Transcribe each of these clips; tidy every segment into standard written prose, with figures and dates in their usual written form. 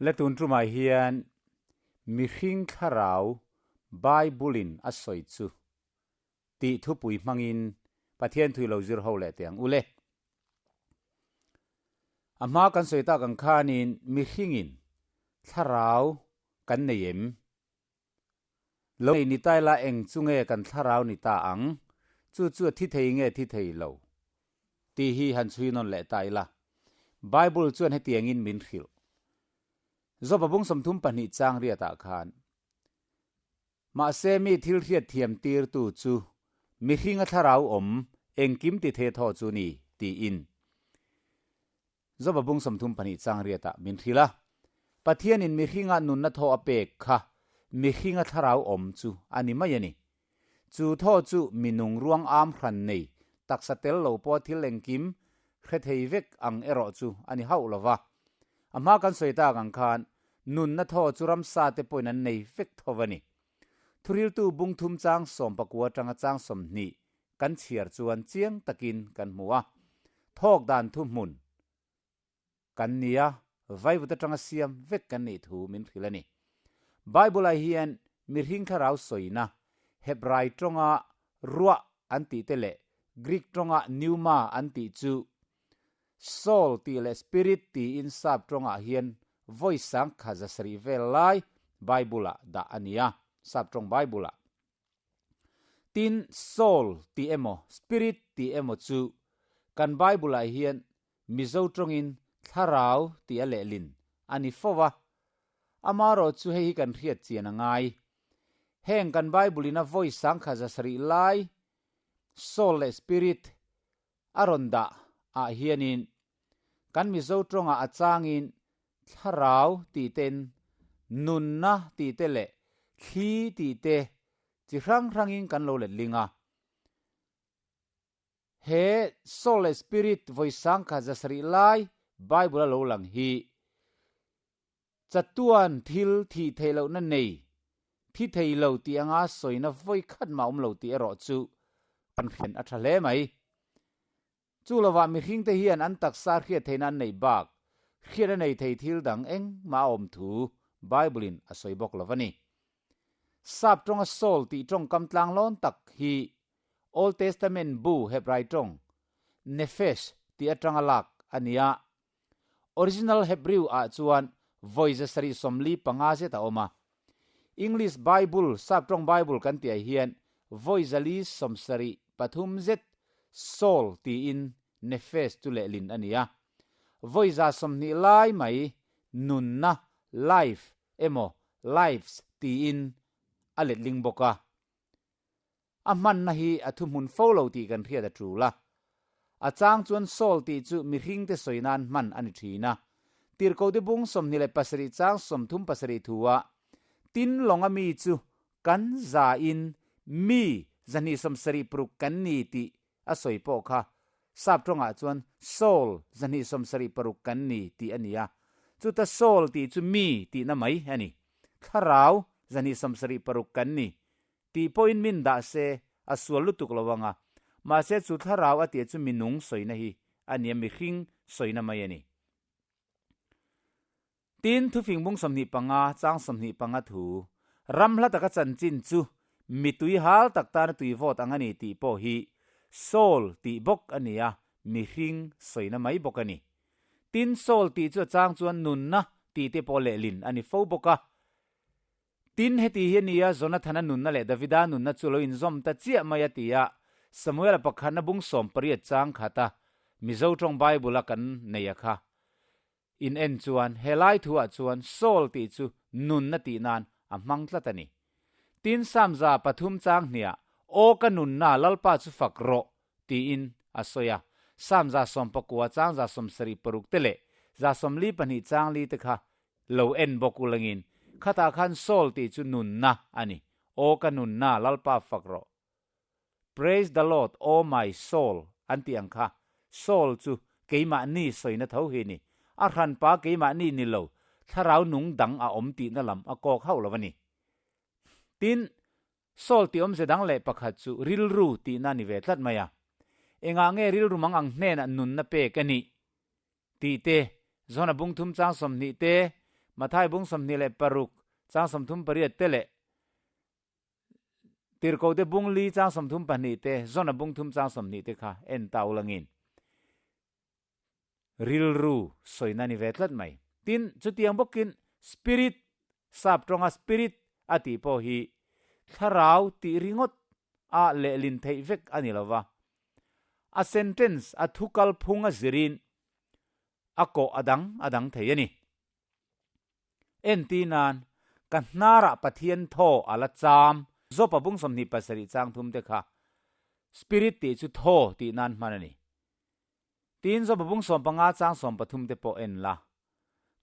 Le tun tumah hian mihring thlarau Bible-in a sawi chu tih thupui hmangin Pathian thui lo zir ho leh teh ang u le. A hma kan sawi tak ang khanin mihringin thlarau kan nei em? Lo nei ni ta ila eng chu nge kan thlarau ni ta ang? Chu chu a thi thei nge thi thei lo? Tih hi han chhui nawn leh ta ila. Bible chuan hetiangin min hrilh. Joba bung 32 chang riatah khan, Mahse mi thil hriat thiam tirtu chu mihringa thlarau awm engkim ti thei thaw chu ni, tiin. Joba bung 32 chang riatah min hrilh a. Pathianin mihringa nunna thaw a pek kha mihringa thlarau awm chu a ni mai a ni. Chu thaw chu minung ruang am hran nei taksa tel lo pawh thil engkim hre thei vek ang erawh chu a ni hauh lo va. A hma kan sawi tak ang khan nunna thaw chu ramsa te pawhin an nei vek tho a ni. Thuriltu bung thum chang 19 atanga chang 20 kan chhiar chuan chiang takin kan hmu a. Thawk dan thuhmun kan nia, vaivut atanga siam vek kan nih thu min hrilh a ni. Bible-ah hian mihring thlarau sawina, Hebrai tawnga ruah an tih te leh Greek tawnga pneuma an tih chu soul tih leh spirit tiin sap tawngah hian vawi sang kha zasarih vel lai Bible-ah dah a ni a, sap tawng Bible-ah. Tin, soul tih emaw spirit tih emaw chu kan Bible-ah hian Mizo tawngin thlarau tih a lehlin a ni fo a. Amarawh chu hei hi kan hriat chian a ngai. Heng kan Bible-in a vawi sangkhat zasarih lai soul leh spirit a rawn dah ah hianin kan Mizo tawngah a changin thlarau tih ten nunna tih te leh thli tih te chi hrang hrangin kan lo letling a. He soul leh spirit vawi sangkhat zasarih lai Bible a lo lang hi chatuan thil thih theih lohna nei, thi thei lo tih anga sawina vawi khat mah awm lo tih erawh chu kan hriat a tha hle mai. Chu lovah mihringte hian an taksa hriat theihna an neih bak, hriat a nei thei thil dang engmah a awm thu Bible-in a sawi bawk lo a ni. Sap tawnga soul tih tawngkam tlanglawn tak hi Old Testament bu Hebrai tawng nephesh tih atanga lak a ni a. Original Hebrew ah chuan vawi 745 zet a awm a. English Bible, Sap tawng Bible kan tih ah hian vawi 473 zet soul tiin nephesh chu lehlin a ni a. Vawi 120 lai mai nunna, life, emaw lives tiin a letling bawk a. A hmanna hi a thuhmun fo lo tih kan hriat a tul a. A chang chuan soul tih chu mihringte sawi nan hman a ni thin a. Tirhkote bung 27 chang 37 thu ah, Tin lawnga mi chu kan zain mi 276 kan ni tih a sawi pawh kha sap tawngah chuan soul 276 kan ni tih a ni a. Chuta soul tih chu mi tihna mai a ni. Thlarau 276 kan ni tih pawhin min dah se a sual lutuk lo ang a, mahse chu thlarau a tih chu minung sawina hi a nia, mihring sawina mai a ni. Tin, thufing bung 25 chang 25 thu, ram hla taka chanchin chu mi tui hal tak tana tui vawt ang a ni tih pawh hi soul tih bawk a ni a, mihring sawina mai bawk a ni. Tin, soul tih chu a chang chuan nunna tih te pawh lehlin a ni fo bawk a. Tin, heti hi a ni a, Jonathana nunna leh Davida nunna chu lo inzawm ta chiah mai a ti a, Samuela pakhatna bung 18 chang khata Mizo tawng Bible-a kan nei a kha in en chuan he lai thuah chuan soul tih chu nunna tih nan a hmang tlat a ni. Tin, Psalm 103 chang hniah, Aw ka nunna, Lalpa chu fak rawh, tiin a sawi a. Psalm 19 chang 76 te leh 42 chang li te kha lo en bawk u langin, khatah khan soul tih chu nunna a ni. Aw ka nunna, Lalpa fak rawh. Praise the Lord, O my soul an tih ang kha. Soul chu keimahni sawina tho hi ni. A hranpa keimahni ni lo, thlarau nung dang a awm tihna lam a kawk hauh lo a ni. Tin, soul tih awmze dang leh pakhat chu rilru tihna a ni ve tlat mai a. Engah nge rilru mang ang hnenah nunna pek a nih? Tih te, Zona bung thum chang 20 te, Mathai bung 26 chang 38 te leh Tirhkohte bung li chang 32 te, Jona bung thum chang 20 te kha en ta ulangin rilru sawina ni ve tlat mai. Tin, chutiang bawkin Spirit, sap tawnga Spirit a tih pawh hi thlarau tih ringawt a lehlin theih vek a ni lova. A sentence, a thu kalphung a zirin a kawh a dang a dang thei a ni. Enti nan, ka hnarah Pathian thaw a la cham. Job-a bung 27 chang thum te kha Spirit tih chu thaw tih nan hman a ni. Tin, Job-a bung 15 chang 13 te pawh en la.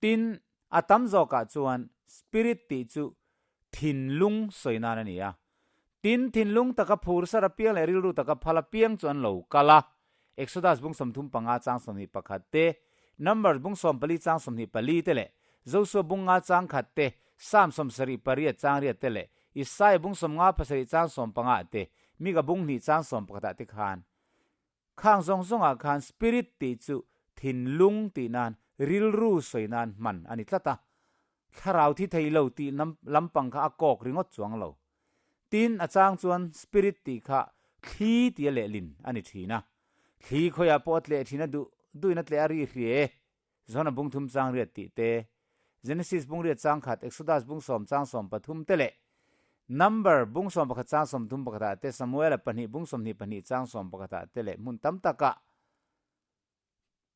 Tin, a tam zawkah chuan Spirit tih chu thinlung sawi nan a ni a. Tin, thinlung taka phur sar apiang leh rilru taka phal apiang chu an lo kal a. Exodus bung 35 chang 21 te, Numbers bung 14 chang 24 te leh Josua bung nga chang khat te, Psalm 78 chang riat te leh Isaiah bung 57 chang 15 te, Mika bung hnih chang 11 ah te khan Khang zawng zawngah khan Spirit tih chu thinlung tih nan, rilru sawi nan hman a ni tlat a. Thlarau thi thei lo tih lampang kha a kawk ringawt chuang lo. Tin, a chang chuan Spirit tih kha thli tia lehlin a ni thin a. Thli khawiah pawh a tleh thin a duh duhin a tleh a ri hrie e. Jona bung thum chang riat tih te, Genesis bung riat chang khat, Exodus bung sawm chang 13 te leh Number bung 11 chang 31 ah te, Samuela pahnih bung 22 chang 11 ah te leh hmun tam takah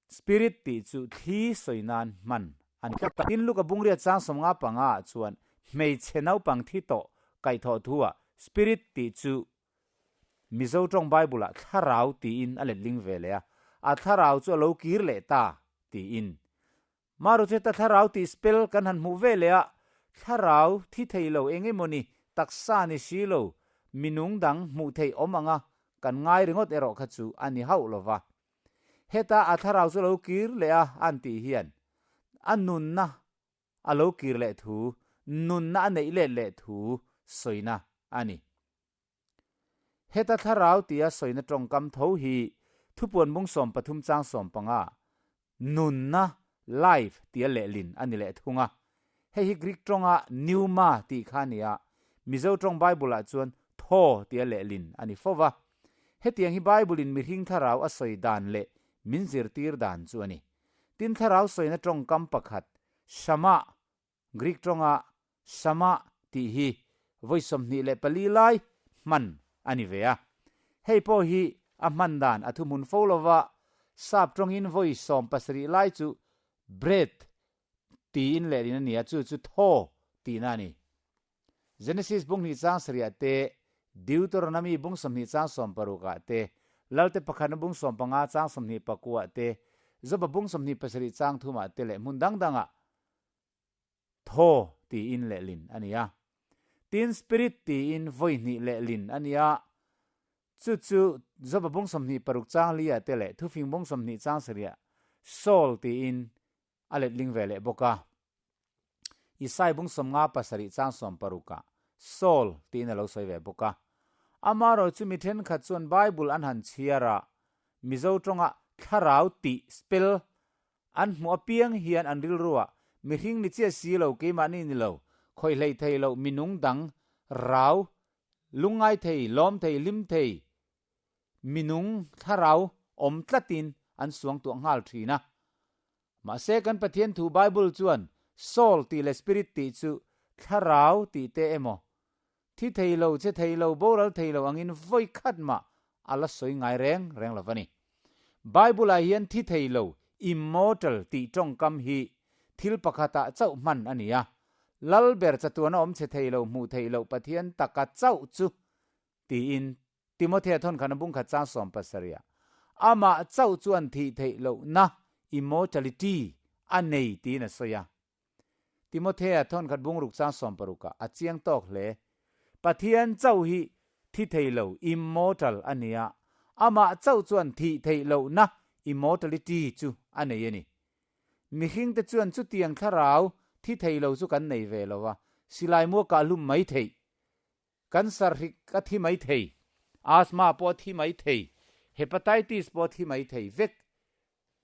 Spirit tih chu thli sawi nan hman a ni. Tin, Luka bung riat chang 55 ah chuan hmeichhe naupang thi tawh kaihthawh thu-ah Spirit tih chu Mizo tawng Bible ah thlarau tiin a letling ve leh a, a thlarau chu a lo kir leh ta tiin. Marucheta thlarau tih spell kan han hmuh ve leh a, thlarau thi thei lo eng emawni taksa ni si lo minung dang hmuh theih awm anga kan ngai ringawt erawh kha chu a ni hauh lo va. Heta a thlarau chu a lo kir leh a an tih hian a nunna a lo kir leh thu, nunna a neih let leh thu sawina a ni. Heta thlarau tia sawina tawngkam tho hi thupuan bung 13 chang 15, nunna, life, tia lehlin a ni leh thung a. Hei hi Greek tawnga pneuma tih kha a ni a, Mizo tawng Bible-ah chuan thaw tia lehlin a ni fo va. Hetiang hi Bible-in mihring thlarau a sawi dan leh min zirtir dan chu a ni. Tin thlarau sawina tawngkam pakhat, shama, Greek tawnga Sama tih hi vawi 24 lai hman a ni ve a. Hei pawh hi a hman dan a thuhmun fo lova, sap tawngin vawi 17 lai chu breath tiin lehlin a ni a, chu chu thaw tihna a ni. Genesis bung hnih chang sarih te, Deuteronomy bung 20 chang 16 ah te, Lalte pakhatna bung 15 chang 24 ah te, Joba bung 27 chang thum ah te leh hmun dang dangah Thaw tiin lehlin a ni a. Tin, Spirit tiin vawi hnih lehlin a ni a. Chu chu Joba bung 26 chang li ah te leh Thufing bung 20 chang sarih ah Soul tiin a letling ve leh bawk a. Isai bung 57 chang 60 ah Soul tiin a lo sawi ve bawk a. Amaherawhchu chu mi thenkhat chuan Bible an han chhiar a, Mizo tawnga thlarau tih spell An hmuh apiang hian an rilruah, Mihring ni chiah si lo, keimahni ni lo, khawih hlei thei lo, minung dang, rau, lungngai thei, lawm thei, hlim thei, minung, thlarau, awm tlatin an suang tuah nghal thin a. Mahse kan Pathian thu Bible chuan soul tih leh spirit tih chu thlarau tih te emaw, thi thei lo, che thei lo, boral thei lo angin vawi khat mah a la sawi ngai reng reng lo va ni. Bible-ah hian thi thei lo, immortal, tih tawngkam hi thil pakhatah chauh hman a ni a. Lal ber chatuana awm che thei lo, hmuh theih loh Pathian taka chauh chu tiin Timothea thawnkhana bungkhat chang 17 ah amah chauh chuan thih theih lohna, immortality, a nei tiin a sawi a. Timothea thawnkhat bungruk chang 60 ah a chiang tawk hle. Pathian chauh hi thi thei lo, immortal, a ni a, amah chauh chuan thih theih lohna, immortality, chu a nei a ni. Mihring te chuan chutiang thlarau thi thei lo chu kan nei ve lo a, silai mua kah hlum mai theih, kan sarhrik a thi mai thei, asthma pawh a thi mai thei, hepatitis pawh a thi mai thei vek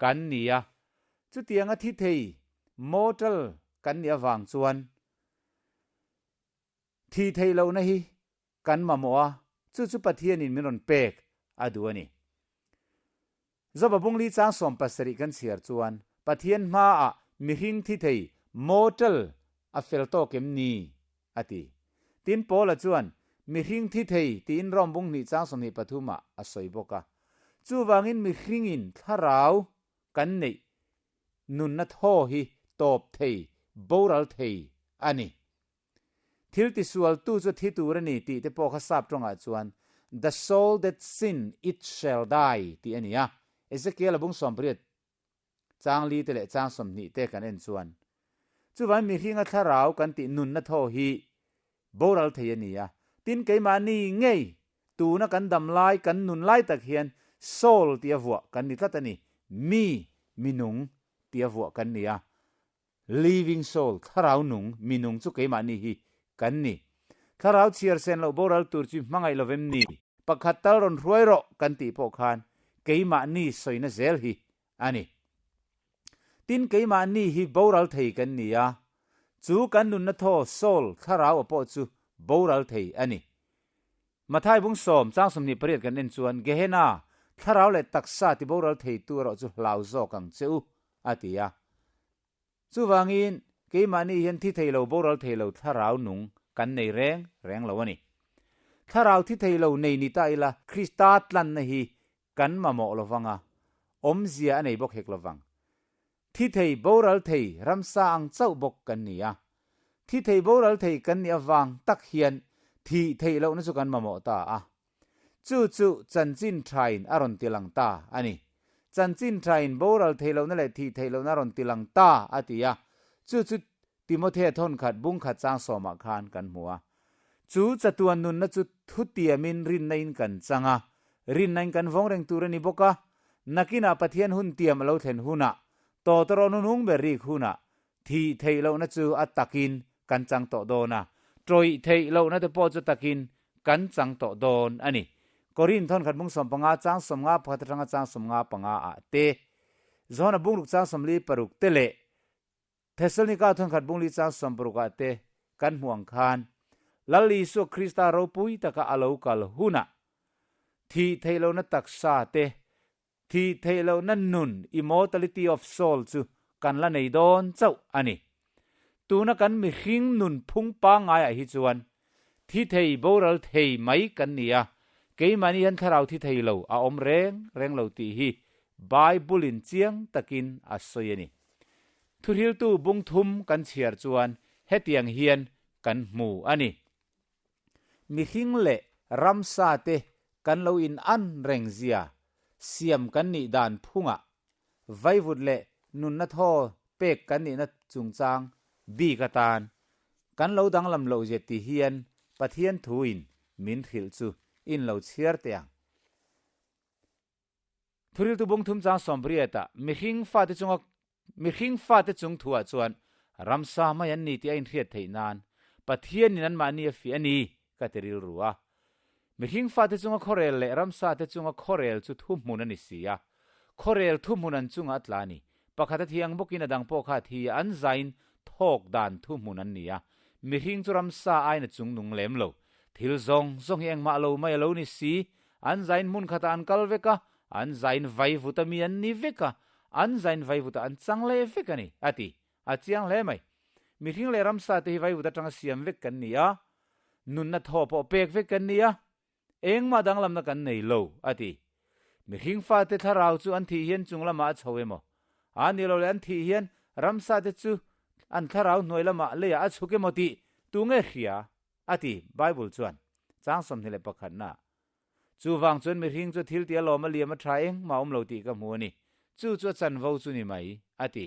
kan ni a. Chutiang a thi thei, mortal, kan nih avang chuan thih theih lohna hi kan mamawh a, chu chu Pathianin min rawn pek a duh a ni. Joba bungli chang 70 kan chhiar chuan Pathian hmaah mihring thi thei, mortal, a fel tawk em ni? a ti. Tin, Paula chuan mihring thi thei tiin Rom bung hnih chang 23 ah a sawi bawk a. Chuvangin mihringin thlarau kan neih nunna thaw hi tawp thei, boral thei a ni. Thil tisualtu chu thi tur a ni tih te pawh kha sap tawngah chuan The soul that sin, it shall die tih a ni a. Ezekiel a bung 80 chang li te leh chang 20 te kan en chuan chuvan mihringa thlarau kan tih nunna thaw hi boral thei a ni a. Tin, keimahni ngei tuna kan dam lai, kan nun lai tak hian soul tia vuah kan ni tlat a ni. Mi, minung tia vuah kan ni a. Living soul, thlarau nung, minung chu keimahni hi kan ni. Thlarau chhiar sen loh boral tur chu hmangaih lo vem ni? Pakhat tal rawn hruai rawh kan tih pawh khan keimahni sawina zel hi a ni. Tin, keimahni hi boral thei kan ni a, chu kan nunna thaw, soul, thlarau a pawh chu boral thei a ni. Mathai bung 10 chang 28 kan en chuan Gehenna, thlarau leh taksa ti boral thei tu erawh chu hlau zawk ang che u, a ti a. Chuvangin, keimahni hian thi thei lo boral thei lo thlarau nung kan nei reng reng lo a ni. Thlarau thi thei lo nei ni ta ila Krista tlanna hi kan mamawh lovang a, awmzia a nei bawk hek lovang. Thi thei boral thei ramsa ang chauh bawk kan ni a. Thi thei boral thei kan nih avang tak hian thih theih lohna chu kan mamawh ta a. Chu chu chanchin thain a rawn tilang ta a ni. Chanchin thain boral theih lohna leh thih theih lohna a rawn tilang ta a ti a. Chu chu Timothea thawnkhat bung khat chang sawmah khan kan hmu a. Chu chatuan nunna chu thutiamin rinna in kan chang a, rinna in kan vawng reng tur a ni bawk a. Nakinah Pathian hun tiam a lo thlen hunah, tawtawrawh nunung ber rik hunah thih theih lohna chu a takin kan chang tawh dawn a, tawih theih lohna te pawh chu takin kan chang tawh dawn a ni. Korin thawnkhat bung 15 chang 51 atanga chang 55 ah te, Johana bung ruk chang 46 te leh Thessalonika thawnkhat bung li chang 60 ah te kan hmu ang khan Lal Isua Krista ropui taka a lo kal hunah thih theih lohna taksa te, thih theih lohna nun, immortality of soul, chu kan la nei dawn chauh a ni. Tuna kan mihring nun phung pangngaiah hi chuan thi thei boral thei mai kan ni a, keimahni hian thlarau thi thei lo a awm reng reng lo tih hi Bible-in chiang takin a sawi a ni. Thuhriltu bung thum kan chhiar chuan hetiang hian kan hmu a ni. Mihring leh ramsa te kan lo in an reng zia siam kan nih dan phungah vaivut leh nunna thaw pek kan nihna chungchang bik atan kan lo danglam loh zia ti hian Pathian thuin min hrilh chu in lo chhiar teh ang. Thuriltu bung thum chang 80 ah mihring fate chunga mihring fate chung thuah chuan ramsa mai an ni tih a inhriat theih nan Pathianin anmahni a fiah a ni ka ti rilru a. Mihring fate chunga khawrel leh ramsa te chunga khawrel chu thuhmun a ni si a. Khawrel thuhmun an chunga a tla a ni. Pakhat a thiang bawkin a dang pawh kha a thi a, an zain thawk dan thuhmun an ni a. Mihring chu ramsa aiin a chung nung lem lo. Thil zawng zawng hi engmah lo mai a lo ni si. An zain hmun khatah an kal vek a, an zain vaivuta mi an ni vek a, an zain vaivuta an chang leh vek a ni, a ti. A chiang hle mai. Mihring leh ramsa te hi vaivut atanga siam vek kan ni a, nunna thaw pawh pek vek kan ni a, engmah danglamna kan nei lo, a ti. Mihring fate thlarau chu an thih hian chung lamah a chho emaw? A ni lo leh an thih hian ramsa te chu an thlarau hnuai lamah leiah a chhuk emaw tih tu nge hria? A ti, Bible chuan chang 21 na. Chuvang chuan mihring chu thil tih a lawm a liam a tha engmah awm lo tih ka hmu a ni. Chu chu a chanvo chu ni mai, a ti.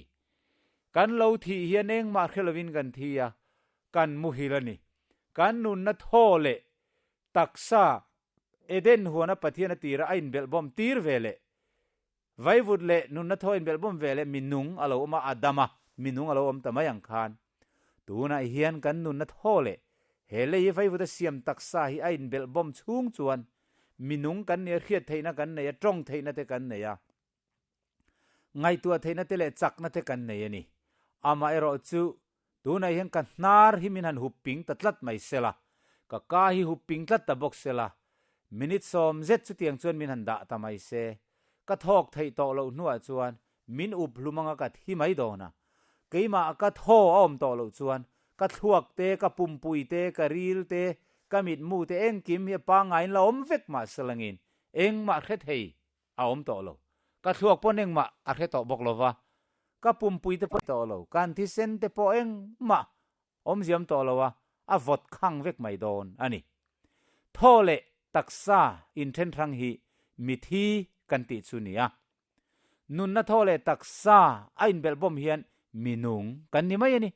Kan lo thih hian engmah hre lovin kan thi a, kan muhil a ni. Kan nunna thaw leh taksa Eden huana Pathian a tira a inbelhbawm tir ve leh Vaivut leh nunna thaw inbelhbawm ve leh minung a lo awm a, Adama minung a lo awm ta mai ang khan. Tunah hian kan nunna thaw leh he lei hi vaivuta siam taksa hi a inbelhbawm chhung chuan minung kan nia hriat theihna kan nei a, tawng theihna te kan nei a, ngaihtuah theihna te leh chakna te kan nei a ni. Amaherawhchu. Tunah hian ka hnar hi min han hup ping ta tlat mai sela, ka ka hi hup ping tlat ta bawk sela, minute sawm zet chutiang chuan min han dah ta mai se, ka thawk theih tawh loh hnuah chuan min up hlum anga ka thi mai dawn a. Keimah ka thaw a awm tawh loh chuan ka thluak te, ka pumpui te, ka ril te, ka mitmu te engkim hi a pangaiin la awm vek mah selangin engmah hre thei a awm tawh lo. Ka thluak pawn engmah a hre tawh bawk lo va, ka pumpui te pawh tawh lo, kan thisen te pawh engmah awmziam tawh lo a, a vawt khang vek mai dawn a ni. Thaw leh taksa inthen hrang hi mithi kan tih chu nia. Nunna thaw leh taksa a inbelh bawm hian minung kan ni mai a ni.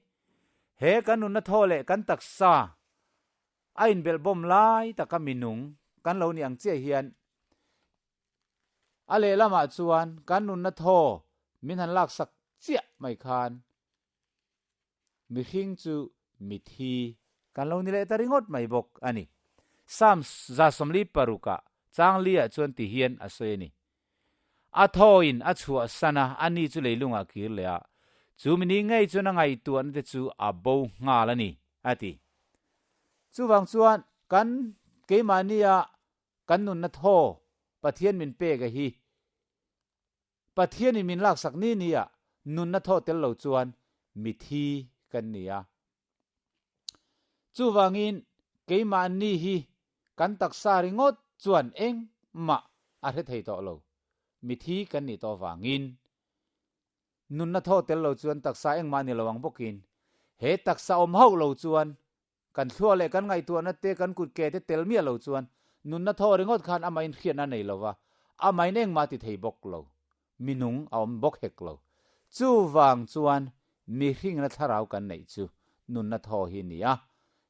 He kan nunna thaw leh kan taksa a inbelh bawm lai taka minung kan lo ni ang chiah hian a lehlamah chuan kan nunna thaw min han laksak chiah mai khan mihring chu mithi kan lo ni leh ta ringawt mai bawk a ni. Psalm 146 ah chang li ah chuan ti hian a sawi a ni. A thawin a chhuahsan a, ani chu leilungah kir leh a, chu mini ngei chuan a ngaihtuahna te chu a bo nghal a ni, a ti. Chuvang chuan kan keimahnia kan nunna thaw Pathian min pek a hi Pathianin min laksak ni nia nunna thaw tel lo chuan mithi kan ni a. Chuvangin keimahni hi kan taksa ringawt chuan engmah a hre thei tawh lo. Mithi kan nih tawh vangin nunna thaw tel lo chuan taksa engmah ni lo ang bawkin he taksa awm hauh lo chuan Kan thluah leh kan ngaihtuahna te, kan kut ke te tel miah lo chuan nunna thaw ringawt khan amahin hriatna a nei lo va, amahin engmah a ti thei bawk lo. Minung a awm bawk hek lo. Chuvang chuan mihringna thlarau kan neih chu nunna thaw hi a ni a.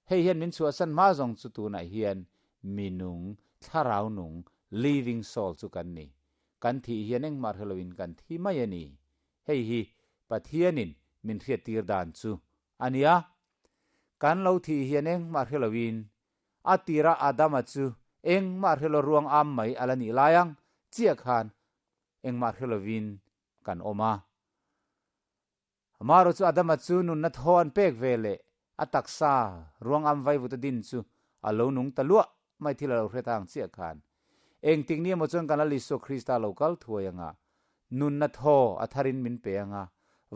Hei hian min chhuahsan hma zawng chu tunah hian minung thlarau nung, living soul, chu kan ni. Kan thih hian engmah hre loin kan thi mai a ni. Hei hi Pathianin min hriattir dan chu a nia. Kan lo thih hian engmah hre loin a tira Adama chu engmah hre lo ruang am mai a la nih lai ang chiah khan engmah hre lovin kan awm a. Amaherawhchu Adama chu nunna thaw an pek ve leh a taksa ruang am vaivut a din chu a lo nung ta luah mai thil a lo hre ta ang chiah khan engtik ni emaw chuan kan Lal Isua Krista lo kal thuai anga Nunna thaw a tharin min pe ang a,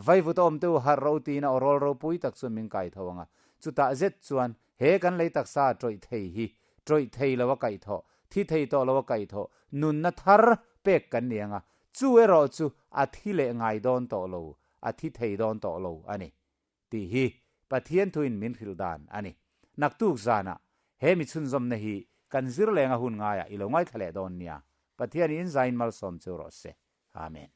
vaivut a awm teuh harh ro tiin a awrawl ropui tak chuan min kai tho ang a, chutah zet chuan he kan lei taksa tawih thei hi tawih thei lo a kaih thawh, thi thei tawh lo a kaih thawh, nunna thar pek kan ni ang a, chu erawh chu a thi leh ngai dawn tawh lo, a thi thei dawn tawh lo a ni. Tih hi Pathian thuin min hrilh dan a ni. Naktuk zanah he mi chhunzawmna hi kan zir lenga hun ngaiah i lo ngaithla leh dawn nia. Pathianin in zain malsawm chu rawh se. Amen.